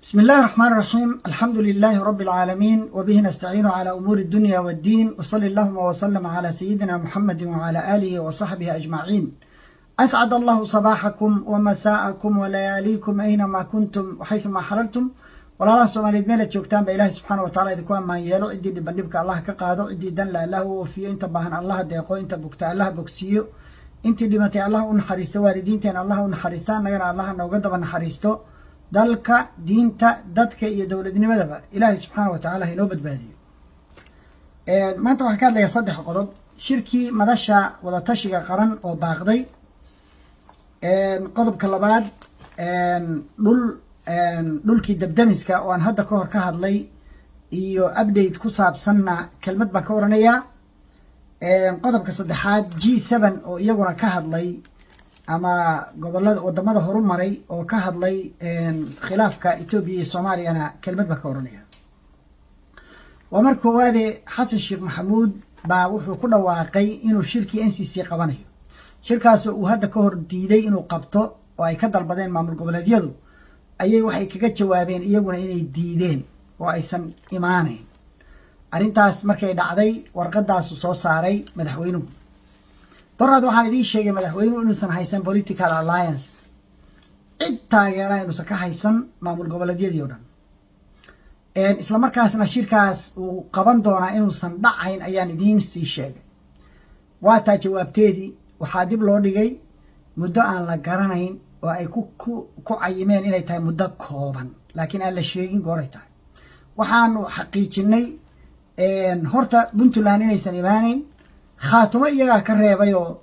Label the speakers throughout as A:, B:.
A: بسم الله الرحمن الرحيم، الحمد لله رب العالمين، وبه نستعين على أمور الدنيا والدين، وصل اللهم وسلم على سيدنا محمد وعلى آله وصحبه أجمعين. أسعد الله صباحكم ومساءكم ولياليكم أينما كنتم وحيثما حللتم. Walaalaha Soomaaliyeed meelaad joogtaan ba, Ilaahay subxaana wa tacala idinku ammaan yeelo. Ciddii dhiban dhibka Allah ka qaado, ciddii danla Allah u oofiyo, inta baahan Allah deeqo, inta bugta Allah bogsiiyo, intii dhimatay Allah u naxariisto, waalidiinteena Allah u naxariista, annagana Allah nooga daba naxariisto. Dalka, diinta, dadka iyo dowladnimadaba Ilaahay subxaana wa tacala inoo badbaadiyo. Maanta waxaan ka hadlayaa saddex qodob: shirkii Madasha Wadatashiga Qaran oo baaqday, qodobka labaad dhulkii dabdamiska oo aan hadda ka hor ka hadlay iyo update ku saabsanna kelmad baan ka oranayaa, qodobka saddexaad G7 oo iyaguna ka hadlay ama gobolada wadamada horumaray oo ka hadlay khilaafka Etoobiya iyo Soomaaliyana kelmad baan ka oranaya. Waa mar koowaade, Xasan Sheekh Maxamuud baa wuxuu ku dhawaaqay inuu shirkii NCC qabanayo, shirkaasoo uu hadda ka hor diiday inuu qabto oo ay ka dalbadeen maamul goboleedyadu. Ayay waxay kaga jawaabeen iyaguna inay diideen oo aysan imaanayn. Arrintaas markay dhacday, warqadaasu soo saaray madaxweynuhu. Doraad waxaan idiin sheegay madaxweynuhu inuusan haysan political alliance, cid taageera inuusan ka haysan maamul goboleedyadii o dhan, isla markaasna shirkaas uu qaban doonaa inuusan dhacayn ayaan idiin sii sheegay. Waa taa jawaabteedii. Waxaa dib loo dhigay muddo aan la garanayn oo ay ku cayimeen inay tahay muddo kooban, laakiin aan la sheegin gooray tahay. Waxaanu xaqiijinay horta Puntland inaysan imaanayn. Khaatumo iyagaa ka reebay oo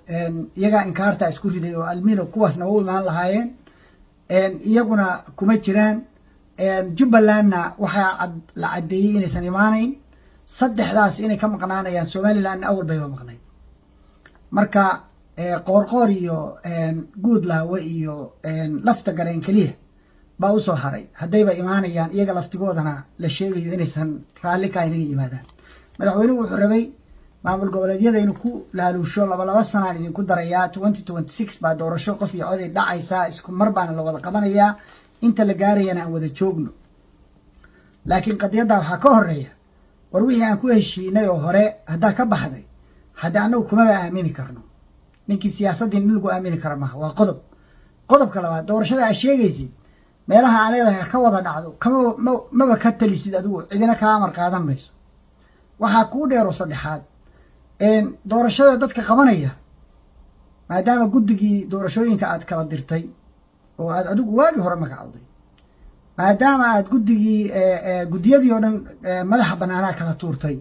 A: iyagaa inkaarta isku riday oo almino kuwaasna u imaan lahaayeen, iyaguna kuma jiraan. Jubbalandna waxaa la caddeeyey inaysan imaanayn. Saddexdaas inay ka maqnaanayaan. Somalilandna awal bayba maqnayd. Marka Qoorqoor iyo Guudlaawe iyo Lafta Gareen keliya baa usoo haray, haddayba imaanayaan. Iyaga laftigoodana la sheegayo inaysan raalli ka ahayn inay yimaadaan. Madaxweynuhu wuxuu rabay maamul goboleedyada inuu ku laaluusho: 2 2 sanaan idinku darayaa, 2026 baa doorasho qof iyo coday dhacaysaa, isku mar baana la wada qabanayaa, inta la gaarayana aan wada joogno. Laakiin qadiyadda waxaa ka horeeya: war wixii aan ku heshiinay oo hore haddaa ka baxday, hadda annagu kumaba aamini karno. Ninkii siyaasaddii nin lagu aamini kara maha. Waa qodob. Qodobka labaad, doorashada aad sheegaysid meelaha aa leedahay ha ka wada dhacdo, kama maba ka talisid adigu, cidina kaa amar qaadan mayso. Waxaa kuu dheero saddexaad, doorashada dadka qabanaya, maadaama guddigii doorashooyinka aad kala dirtay oo aad adigu waagii hore magacowday, maadaama aad guddigii guddiyadii oo dhan madaxa banaanaa kala tuurtay,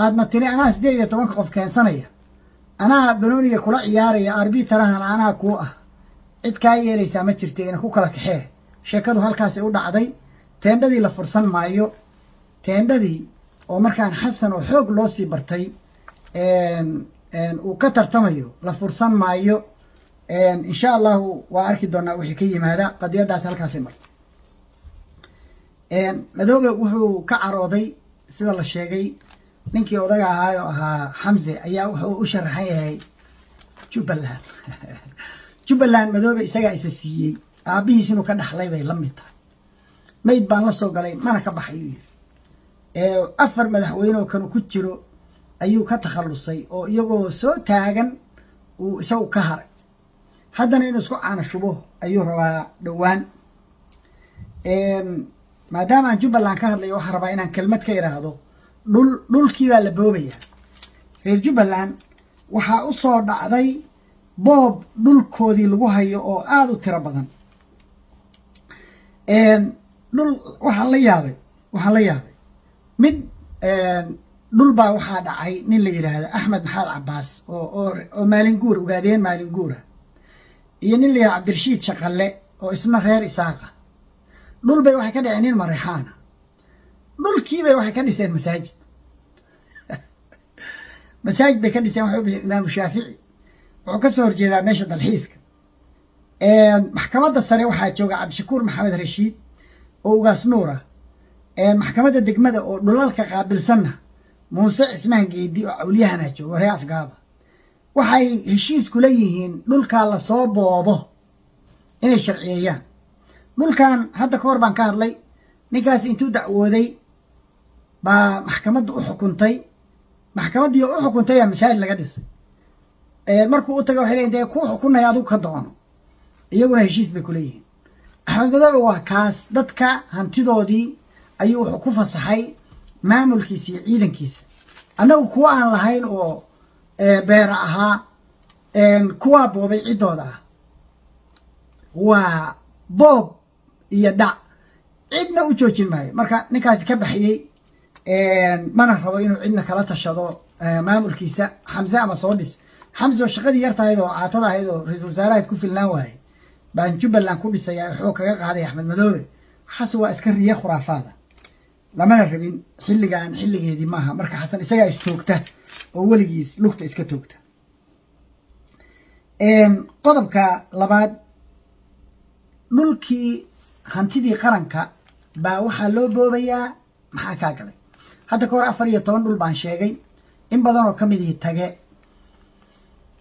A: aadna tiri anaa 18-ka qof keensanaya, anaa banooniga kula ciyaaraya, arbitarahan anaa kuu ah, cid kaa yeelaysaa ma jirta. Ina ku kala kaxee. Sheekadu halkaasay u dhacday. Teendhadii la fursan maayo, teendhadii oo markaan Xasan oo xoog loo sii bartay uu ka tartamayo la fursan maayo. Insha Allahu waa arki doonaa wixii ka yimaada. Qadiyaddaas halkaasay martay. Madoobe wuxuu ka carooday, sida la sheegay, ninkii odaga ahaa oo ahaa Xamse ayaa wuxuu u sharaxan yahay Jubbaland. Jubbaland Madoobe isagaa isa siiyey, aabbihiis inuu ka dhaxlay bay la mid tahay. Mayd baan la soo galay mana ka baxay, uu yiri. Afar madaxweyne oo kanu ku jiro ayuu ka takhallusay oo iyagoo soo taagan uu isagu ka haray. Haddana inuu isku caana shubo ayuu rabaa dhowaan. Maadaama aan Jubbaland ka hadlayo, waxaan rabaa inaan kelmad ka idhaahdo dhulkii baa la boobaya. Reer Jubbaland waxaa u soo dhacday boob dhulkoodii lagu hayo oo aada u tiro badan. Dhul waxaan la yaabay mid dhul baa waxaa dhacay nin la yidhaahdo Axmed Maxamed Cabaas oo maalin guur Ogaadeen, maalin guura, iyo nin la yidhahdo Cabdirashiid Shaqalle oo isna reer Isaaqa. Dhul bay waxay ka dhaceen nin Mareexaana. Dhulkiibay waxay ka dhiseen masaajid. Masaajid bay ka dhiseen, waxay u bixeen Imaamu Shaafici. Wuxuu ka soo horjeedaa meesha dalxiiska. Maxkamadda sare waxaa jooga Cabdishakuur Maxamed Rashiid oo Ugaas Nuura. Maxkamadda degmada oo dhulalka qaabilsanna Muuse Cismaan Geedi oo cawliyahana joogo, reer Afgaaba. Waxay heshiis kula yihiin dhulkaa lasoo boobo inay sharciyeeyaan. Dhulkan hadda ka hor baan ka hadlay. Ninkaas intuu dacwooday baa maxkamadda u xukuntay. Maxkamaddii u xukuntay baa masaajid laga dhisay. Markuu u taga waxay leeyihin, dee kuu xukunaya, adigu ka doono. Iyaguna heshiis bay kuleeyihiin. Axmed Madoobe waa kaas, dadka hantidoodii ayuu wuxuu ku fasaxay maamulkiisa iyo ciidankiisa. Annagu kuwa aan lahayn oo beera ahaa, kuwaa boobay ciddooda ah, waa boob iyo dhac, cidna u joojin maayo. Marka ninkaasi ka baxiyey, mana rabo inuu cidna kala tashado maamulkiisa. Xamse ama soo dhis. Xamse oo shaqadii yartahayd oo caatada ahayd oo ra-iisul wasaarahayd ku filnaan waayey baan Jubbaland ku dhisayaa, xoog kaga qaaday Axmed Madoobe. Waxaas waa iska riye khuraafaada, lamana rabin xilligan, xilligeedii maaha. Marka Xasan isagaa istoogta oo weligiis lugta iska toogta. Qodobka labaad, dhulkii hantidii qaranka baa waxaa loo boobayaa. Maxaa kaa galay? Hadda ka hor 14 dhul baan sheegay. In badan oo ka midii tage,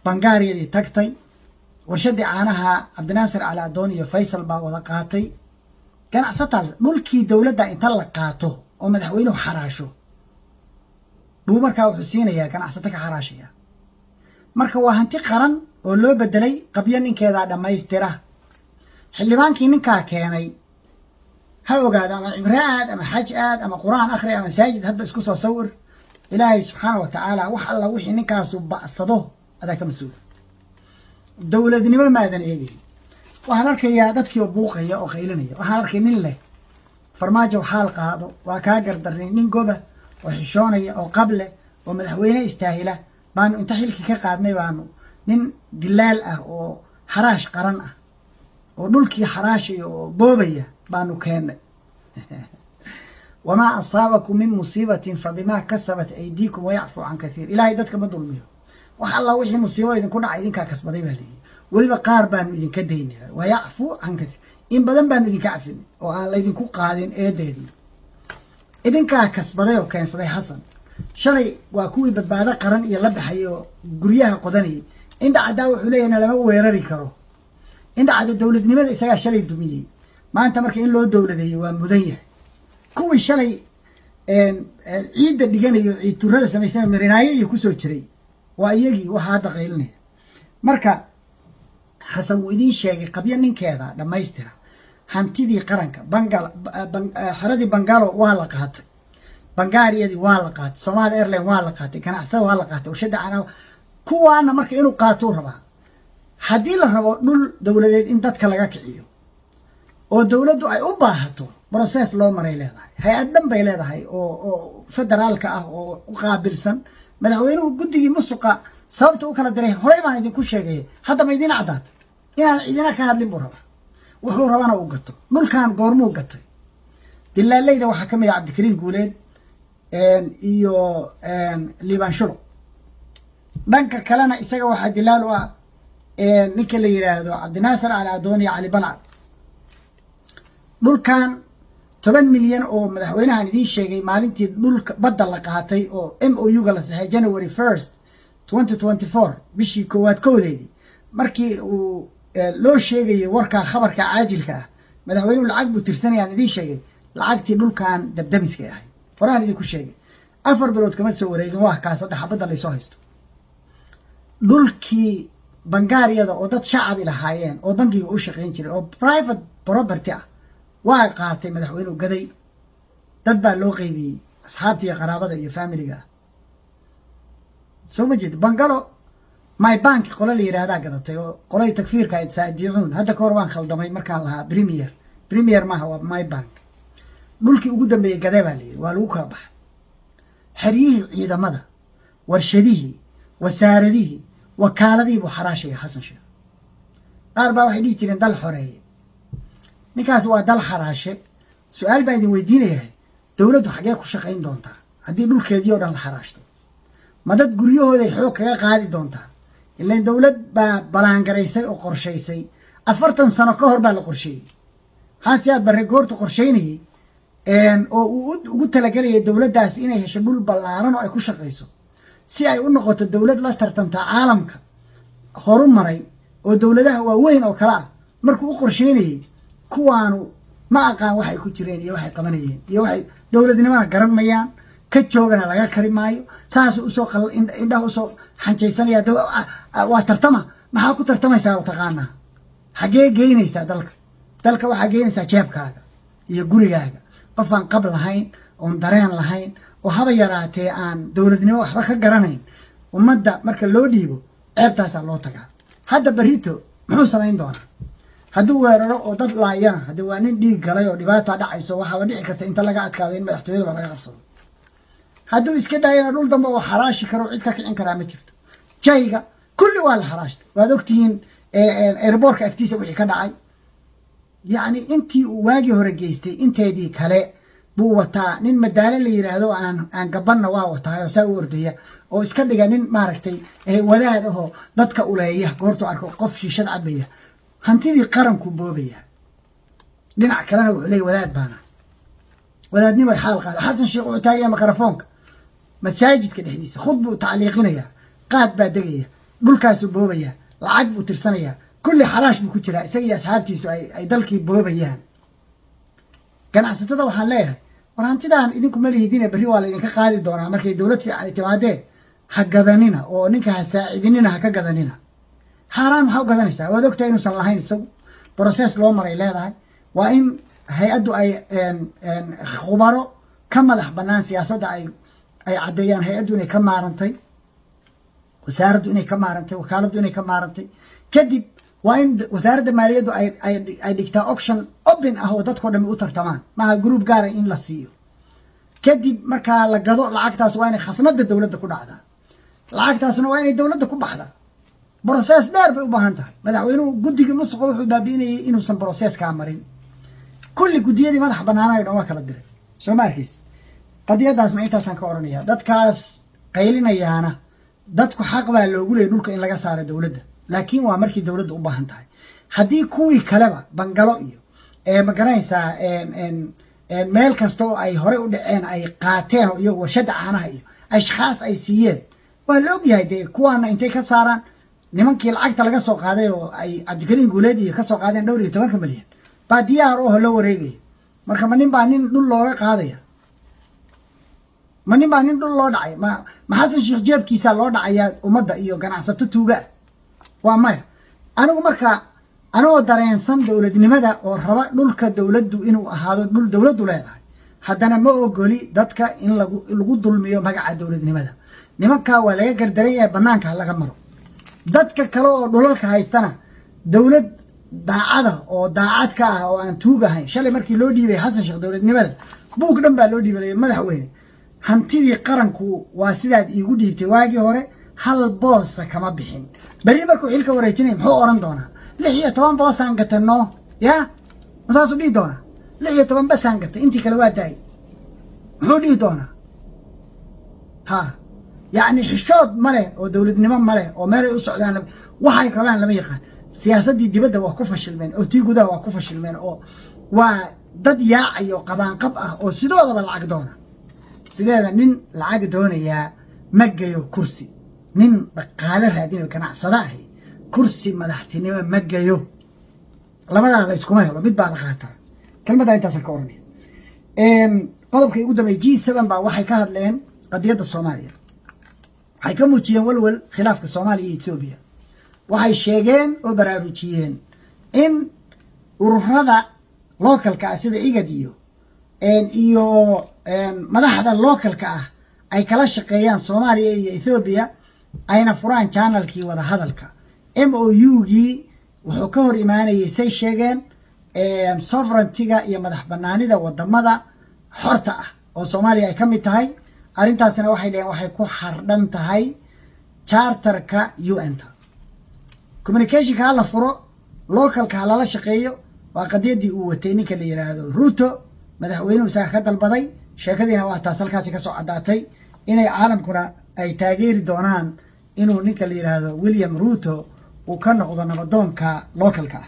A: Bangaariyadii tagtay, warshaddii caanaha Cabdinaasir Cali Adoon iyo Faysal baa wada qaatay, ganacsataa. Dhulkii dowladda inta la qaato oo madaxweynuhu xaraasho buu markaa wuxuu siinayaa ganacsato ka xaraashaya. Marka waa hanti qaran oo loo bedelay qabyo ninkeedaa dhammaystira. Xildhibaankii ninkaa keenay ha ogaado, ama cimro aad, ama xaj aad, ama Qur-aan akhri, ama masaajid hadba isku soo sawir. Ilaahay subxaana wa tacaala wax alla wixii ninkaasu ba'sado adaa ka mas-uula. Dowladnimo maadan eegayn. Waxaan arkayaa dadkii oo buuqaya oo qaylinaya. Waxaan arkay nin leh, "Farmaajo xaal qaado, waa kaa gardarnay." Nin goba oo xishoonaya oo qable oo madaxweyne istaahila baanu inta xilkii ka qaadnay baanu nin dilaal ah oo xaraash qaran ah oo dhulkii xaraashaya oo boobaya baanu keennay. وما أصابكم من مصيبة فبما كسبت أيديكم ويعفو عن كثير. Ilaahay dadka ma dulmiyo. Wax alla wixii musiibo idinku dhacay idinkaa kasbaday baa leeyihi. Weliba qaar baanu idinka daynay, ويعفو عن كثير, in badan baanu idinka cafinay oo aan laydinku qaadin eedeedii. Idinkaa kasbaday oo keensaday Xasan. Shalay waa kuwii Badbaado Qaran iyo la baxay oo guryaha qodanayay. Indha Caddaa wuxuu leeyahay lama weerari karo. Indha Cadda dowladnimada isagaa shalay dumiyey. Maanta marka in loo dowladeeyo waa mudan yahay. Kuwii shalay ciidda dhiganayo, ciid turada samaysana, marinaayo iyo kusoo jiray, waa iyagii waxaa hadda qaylinaya. Marka Xasan wuu idiin sheegay, qabyo ninkeeda dhammaystira. Hantidii qaranka, bangal, xeradii Bangalo waa la qaatay, Bangaariyadii waa la qaatay, Somaali Airline waa la qaatay, ganacsada waa la qaatay, warshadda canaha kuwaana marka inuu qaatuu rabaa. Haddii la rabo dhul dowladeed in dadka laga kiciyo oo dowladdu ay u baahato, process loo maray leedahay, hay-ad dhan bay leedahay oo federaalka ah oo u qaabilsan. Madaxweynuhu guddigii musuqa sababta u kala diray horey baan idinku sheegay. Hadda ma idiin caddaata? Inaan idina ka hadlin buu rabaa, wuxuu rabana uu gato. Dhulkan goormuu gatay? Dilaaleyda waxaa ka mid ah Cabdikariin Guuleed iyo Liibaan Shulo. Dhanka kalena isaga waxaa dilaal u ah ninka la yidhaahdo Cabdinaasir Cali Adoon iyo Cali Balcad. Dhulkan 10 milyan oo madaxweynahan idiin sheegay maalintii dhulka badda la qaatay oo MOU-ga la saxay, January 1, 2024, bishii koowaad kowdeedii, markii uu loo sheegayay warkaa khabarka caajilka ah, madaxweynuhu lacag buu tirsanayaan idiin sheegay. Lacagtii dhulkan dabdamiskay ahayd horaan idinku sheegay. 4 bilood kama soo wareegin, waa kaas hadda xabadda laysoo haysto. Dhulkii Bangaariyada oo dad shacabi lahaayeen oo bangiga u shaqayn jiray oo private property ah waa qaatay madaxweynuhu, gaday. Dad baa loo qeybiyey, asxaabta iyo qaraabada iyo familiga ah. Soo ma jeed? Bangalo My Bank qole la yidhaahdaa gadatay oo qolay takfiirka ayd saadicuun. Hadda ka hor waan khaldamay markaan lahaa Premier. Premier maaha, waa My Bank. Dhulkii ugu dambeeyey gadee baa la yidhi, waa lagu kala baxay. Xeryihii ciidamada, warshadihii, wasaaradihii, wakaaladihii buu xaraashaya Xasan Sheekh. Qaar baa waxay dhihi jireen dal xoreeye. Ninkaas waa dal xaraashe. Su-aal baan idin weydiinayahay: dowladdu xaggee ku shaqayn doontaa haddii dhulkeedii oo dhan la xaraashto? Ma dad guryahooday xoog kaga qaadi doontaa? Ilan dowlad baa balaangaraysay oo qorshaysay. 40 sano ka hor baa la qorsheeyey. Xaasi aad Barre goortu qorshaynayey oo uu ugu talagelayay dowladdaas inay hesho dhul ballaaran oo ay ku shaqayso si ay u noqoto dowlad la tartanta caalamka horu maray oo dowladaha waaweyn oo kale ah, markuu u qorsheynayey Kuwaanu ma aqaan waxay ku jireen iyo waxay qabanayeen iyo waxay dowladnimona garan mayaan, ka joogana laga kari maayo. Saasuu usoo indhaha usoo xanjaysanaya. Waa tartama, maxaa ku tartamaysaa? Taqaanaa xaggee geynaysaa dalka? Dalka waxaa geynaysaa jeebkaaga iyo gurigaaga. Qof aan qab lahayn, oon dareen lahayn, oo haba yaraatee aan dowladnimo waxba ka garanayn, ummadda marka loo dhiibo ceebtaasaa loo tagaa. Hadda berrito muxuu samayn doonaa? Hadduu weeraro oo dad laayana, haddii waa nin dhiig galay oo dhibaata dhacayso, waxaaba dhici karta inta laga adkaado in madaxtooyadaba laga qabsado. Hadduu iska daayana, dhul dambe oo xaraashi karo, cid ka kicin karaa ma jirto. Jayga kulli waa la xaraashtay, waad ogtihiin airportka agtiisa wixii ka dhacay. Yacni intii uu waagii hore geystay inteedii kale buu wataa. Nin madaale la yidhaahdo aan gabanna waa wataayoo saa u ordaya oo iska dhiga nin maaragtay wadaad ahoo dadka uleeya goortuu arko qof shiishad cabaya. Hantidii qaranku boobaya, dhinac kalena wuxuu leeyay wadaad baana. Wadaadnimo xaal qaada. Xasan Sheekh wuxuu taagaya mikrofoonka masaajidka dhexdiisa, khud buu tacliiqinayaa, qaad baa degaya, dhulkaasuu boobaya, lacag buu tirsanayaa, kulli xaraash buu ku jiraa. Isaga iyo asxaabtiisu ay dalkii boobayaan. Ganacsatada waxaan leeyahay, war hantidaan idinku ma lihidine, berri waa laydinka qaadi doonaa markay dowlad fiican ay timaadee. Ha gadanina oo ninka ha saacidinina, ha ka gadanina. Xaaraan maxaa u gadanaysaa? Waad ogtahay inuusan lahayn isagu. Process loo maray leedahay. Waa in hay-addu ay khubaro ka madax bannaan siyaasadda ay caddeeyaan, hay-addu inay ka maarantay, wasaaraddu inay ka maarantay, wakaaladdu inay ka maarantay. Kadib waa in wasaaradda maaliyaddu ay dhigtaa auction open ah oo dadkao dhami u tartamaan, maaha group gaara in la siiyo. Kadib markaa la gado, lacagtaas waa inay khasnada dowladda ku dhacdaa, lacagtaasna waa inay dowladda ku baxdaa. Process dheer bay u baahan tahay. Madaxweynuhu guddigii musuqa wuxuu baabi'inayay inuusan processkaa marin. Kulli guddiyadii madax bannaanayo dhan waa kala diray. Soo ma arkeysa? Qadiyadaasna intaasaan ka odhanaya. Dadkaas qaylinayaana, dadku xaq baa loogu leeyay dhulka in laga saaro dowladda, laakiin waa markii dowladda u baahan tahay. Haddii kuwii kaleba bangalo iyo, ma garanaysaa, meel kasta oo ay horey u dhaceen ay qaateen, oo iyagu warshadda caanaha iyo ashkhaas ay siiyeen, waa la ogyahay dee. Kuwaana intay ka saaraan nimankii lacagta laga soo qaaday oo ay Cabdikariin Guuleed iyo ka soo qaadeen dhowr iyo tobanka milyan baa diyaar oho la wareegaya. Marka ma nin baa nin dhul looga qaadaya? Ma nin baa nin dhul loo dhacay? Ma Xasan Sheekh jeebkiisaa loo dhacayaa ummadda iyo ganacsato tuuga ah? Waa maya. Anigu marka anigoo dareensan dowladnimada oo raba dhulka dowladdu inuu ahaado dhul dowladdu leedahay, haddana ma ogoli dadka in lagu dulmiyo magaca dowladnimada. Nimankaa waa laga gardaran yahay, bannaanka ha laga maro. Dadka kale oo dhulalka haystana, dowlad daacada oo daacad ka ah oo aan tuug ahayn. Shalay markii loo dhiibay Xasan Sheekh dowladnimada, buug dhan baa loo dhiibay: "Madaxweyne, hantidii qaranku waa sidaad iigu dhiibtay waagii hore, hal boosa kama bixin." Berri markuu xilka wareejinaya muxuu odhan doonaa? 16 boosaan gatano ya, masaasuu dhihi doonaa? 16 basaan gatay, intii kale waa daayay, muxuu dhihi doonaa? Ha, yacni xishood ma leh oo dowladnimo ma leh oo meelay u socdaan, waxay rabaan lama yaqaan. Siyaasaddii dibadda waa ku fashilmeen oo tii gudaha waa ku fashilmeen, oo waa dad yaacayo qabaanqab ah oo sidoodaba lacag doona. Sideeda nin lacag doonayaa ma geyo kursi. Nin dhaqaale raadinayo, ganacsada ahi, kursi madaxtinimo ma geyo. Labadaa la iskuma helo, mid baa la qaataa. Kelmaddaa intaasaan ka oranaya. Qodobka ugu dambeey, G7 baa waxay ka hadleen qadiyadda Soomaaliya. Waxay ka muujiyeen walwal khilaafka Soomaaliya iyo Etoobiya. Waxay sheegeen oo baraarujiyeen in ururada localka ah sida IGAD iyo madaxda localka ah ay kala shaqeeyaan Soomaaliya iyo Ethoobiya, ayna furaan channelkii wada hadalka. MOU-gii wuxuu ka hor imaanayay, say sheegeen, sovereigntyga iyo madax banaanida wadamada xorta ah oo Soomaaliya ay ka mid tahay. Arrintaasina waxay dheheen waxay ku xardhan tahay charterka UN-ta. Communicationka ha la furo, localka ha lala shaqeeyo, waa qadiyaddii uu watay ninka la yidhaahdo Ruto. Madaxweynuhu isaga ka dalbaday. Sheekadiina waa taas, halkaasi ka soo caddaatay inay caalamkuna ay taageeri doonaan inuu ninka la yidhaahdo William Ruto uu ka noqdo nabadoonka localka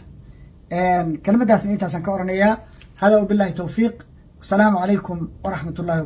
A: ah. Kelmaddaasna intaasaan ka oranayaa. Hada wabillahi towfiiq, wasalaamu calaykum waraxmat ullahi.